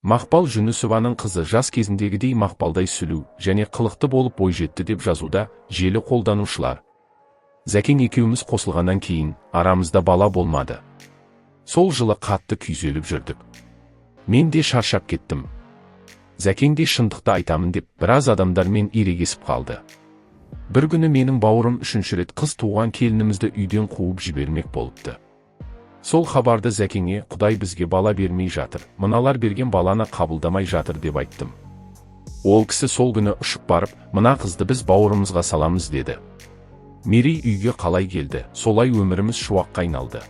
Мақпал Жүнісованың қызы жас кезіндегідей мақпалдай сұлу және қылықты болып бойжетті, деп жазуда желі қолданушылар. Зәкең екеуміз қосылғаннан кейін арамызда бала болмады. Сол жылы қатты күйзеліп жүрдік. Мен де шаршап кеттім. Зәкең де шындықты айтамын деп біраз адамдармен ерегесіп қалды. Бір күні менің бауырым үшінші рет қыз туған келінімізді үйден қуып жібермек болыпты. Сол хабарды Зәкеңе: «Құдай бізге бала бермей жатыр, мыналар берген баланы қабылдамай жатыр», – деп айттым. Ол кісі сол күні ұшып барып, «Мына қызды біз бауырымызға саламыз», – деді. Мерей үйге қалай келді, солай өміріміз шуаққа айналды.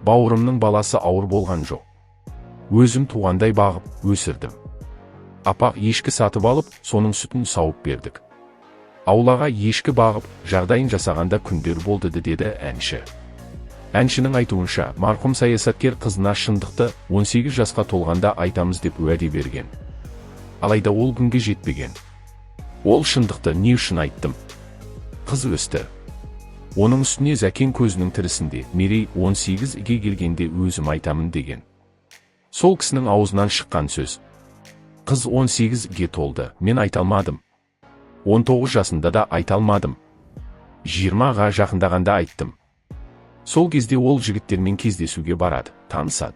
Бауырымның баласы ауыр болған жоқ. Өзім туғандай бағып, өсірдім. Аппақ ешкі сатып алып, соның сүтін сауып бердік. Аулаға ешкі бағып, жағдайын жасағанда күндер болды, деді әнші. Әншінің айтуынша, марқұм саясаткер қызына шындықты 18 жасқа толғанда айтамыз деп уәде берген. Алайда ол күнге жетпеген. Ол шындықты не үшін айттым? Қыз өсті. Оның үстіне Зәкен көзінің тірісінде «Мерей 18-ге келгенде өзім айтамын» деген. Сол кісінің аузынан шыққан сөз. Қыз 18-ге толды, мен айта алмадым. 19 жасында да айта алмадым. 20-ға жақындағанда айттым. Сол кезде ол жігіттермен кездесуге барады, танысады.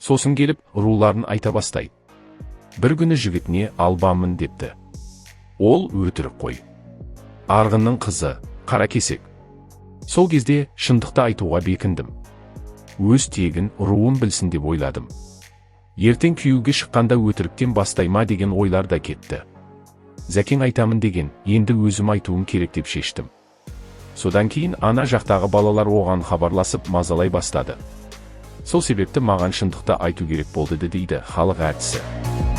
Сосын келіп, руларын айта бастайды. Бір күні жігітіне «Албанмын» депті. Ол өтірік қой. Арғынның қызы, Қаракесек. Сол кезде шындықты айтуға бекіндім. Өз тегін, руын білсін деп ойладым. Ертең күйеуге шыққанда өтіріктен бастай ма деген ойлар да кетті. Зәкең айтамын деген, енді өзім айтуым керек деп шештім. Содан кейін ана жақтағы балалар оған хабарласып, мазалай бастады. Сол себепті маған шындықты айту керек болды, дейді халық әртісі.